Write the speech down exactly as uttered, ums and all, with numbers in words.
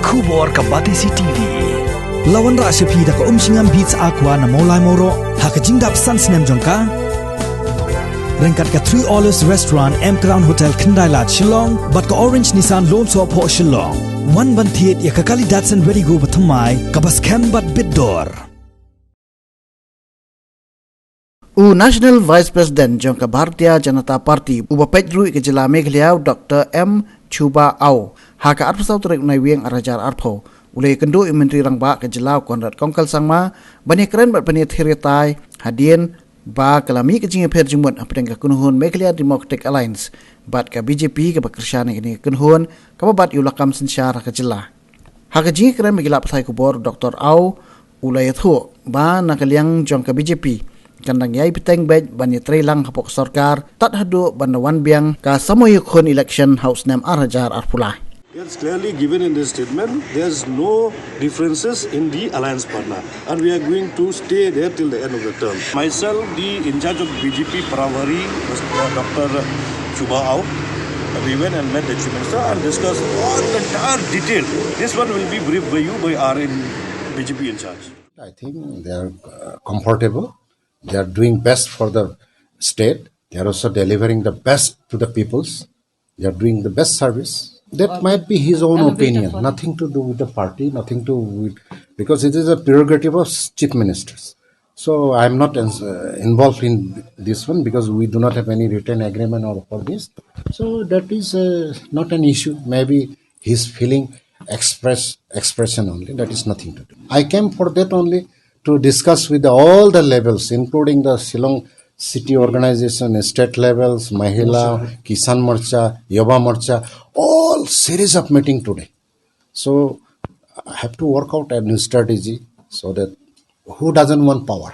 Khubor ka Batesi T V. La wanrah sha phi da ka Umshngam Beats Aqua na Mawlai Mawroh ha ka jingdap san snem jong ka. Ryngkat ka Three Olives Restaurant, M Crown Hotel, Khyndai Lad, Shillong, bad ka Orange Nissan Lone Soh Phoh, Shillong. Wan ban thied ïa ka kali Datsun Redi-GO bathymmai kaba skhem bad bit dor. U National Vice President jong ka Bharatiya Janata Party uba peit ruh ïa ka jylla Meghalaya, u Doctor M Chuba Aw, ha ka arphew saw tarik u Naiwieng arhajar arphew, u la ïakynduh ïa u Myntri Rangbah ka jylla, u Conrad Kongkal Sangma, ban ïakren bad ban ïathir ïatai hadien ba ka la mih ka jingïapher jingmut hapdeng ka kynhun Meghalaya Democratic Alliance bad ka B J P kaba kyrshan ïa kane ka kynhun kaba bat ïa u lakam synshar ha ka jylla. Ha ka jingïakren bad ki lad pathai khubor, u Doctor Aw u la ïathuh ba na ka liang jong ka B J P kan dang ïai bteng beit ban ïatreilang hapoh ka sorkar tad haduh ban da wan biang ka samoi ïakhun election ha u snem arhajar arphew lai. It's clearly given in this statement, there's no differences in the alliance partner, and we are going to stay there till the end of the term. Myself, the in charge of B J P Pravari, Mister Doctor Chuba Aw, we went and met the Chief Minister and discussed all the entire detail. This one will be briefed by you, by our in B J P in charge. I think they are uh, comfortable. They are doing best for the state. They are also delivering the best to the peoples. They are doing the best service. That might be his own opinion, nothing to do with the party, nothing to with, because it is a prerogative of chief ministers. So I am not uh, involved in this one because we do not have any written agreement or for this. So that is uh, not an issue. Maybe his feeling express expression only. That is nothing to do. I came for that only to discuss with all the levels, including the Shillong city organization, state levels, Mahila, Kisan Morcha, Yuva Morcha, all series of meeting today. So I have to work out a new strategy so that who doesn't want power?